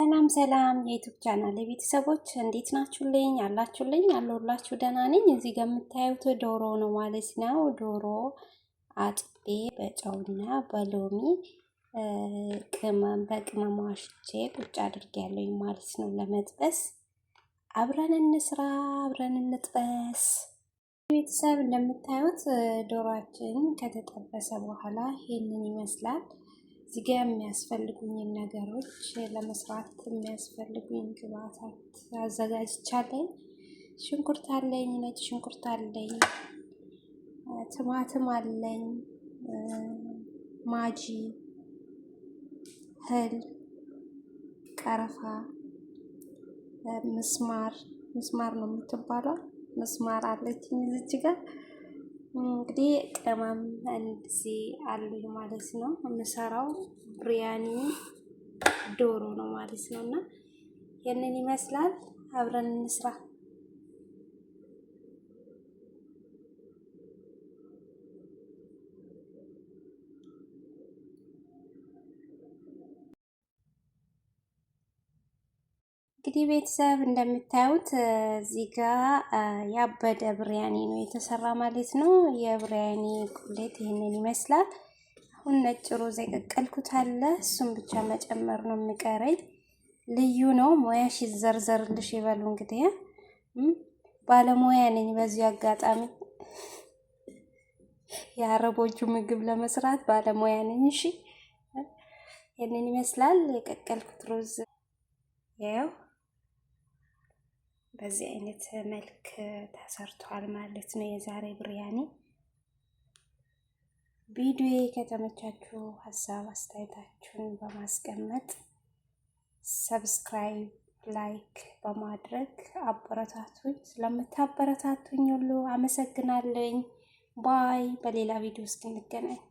ሰላም ሰላም የ YouTube channel ቤተሰቦች እንዴት ናችሁልኝ? አላችሁልኝ? አለሁላችሁ። ደህና ነኝ። እዚህ ጋር የምታዩት ዶሮ ነው ማለት ነው። ዶሮ አጥቤ በጨውና በሎሚ ቅመም በቅመም አሽቼ ቁጭ አድርጌያለሁኝ ማለት ነው ለመጥበስ። አብረን እንስራ፣ አብረን እንጥበስ። ቤተሰብ እንደምታዩት ዶሯችን ከተጠበሰ በኋላ ይህንን ይመስላል። እዚህ ጋ የሚያስፈልጉኝን ነገሮች ለመስራት የሚያስፈልጉኝ ግብአታት አዘጋጅቻለኝ። ሽንኩርት አለኝ፣ ነጭ ሽንኩርት አለኝ፣ ቲማቲም አለኝ፣ ማጂ፣ ህል፣ ቀረፋ፣ ምስማር ምስማር ነው የምትባለው ምስማር አለችኝ እዚች ጋር። እንግዲህ ቅመም እንደዚህ አሉኝ ማለት ነው። የምሰራው ብሪያኒ ዶሮ ነው ማለት ነው። እና ይህንን ይመስላል። አብረን እንስራ። እንግዲህ ቤተሰብ እንደምታዩት እዚህ ጋ ያበደ ብሪያኒ ነው የተሰራ ማለት ነው። የብሪያኒ ቁሌት ይህንን ይመስላል። አሁን ነጭ ሩዝ የቀቀልኩት አለ፣ እሱም ብቻ መጨመር ነው የሚቀረኝ። ልዩ ነው። ሙያሽ ይዘርዘርልሽ ይበሉ። እንግዲህ ባለሙያ ነኝ። በዚሁ አጋጣሚ የአረቦቹ ምግብ ለመስራት ባለሙያ ነኝ። እሺ፣ ይህንን ይመስላል የቀቀልኩት ሩዝ ያው በዚህ አይነት መልክ ተሰርቷል ማለት ነው የዛሬ ብሪያኒ። ቪዲዮ ከተመቻችሁ ሀሳብ አስተያየታችሁን በማስቀመጥ subscribe፣ like በማድረግ አበረታቱኝ። ስለምታበረታቱኝ ሁሉ አመሰግናለኝ። bye። በሌላ ቪዲዮ እስክንገናኝ።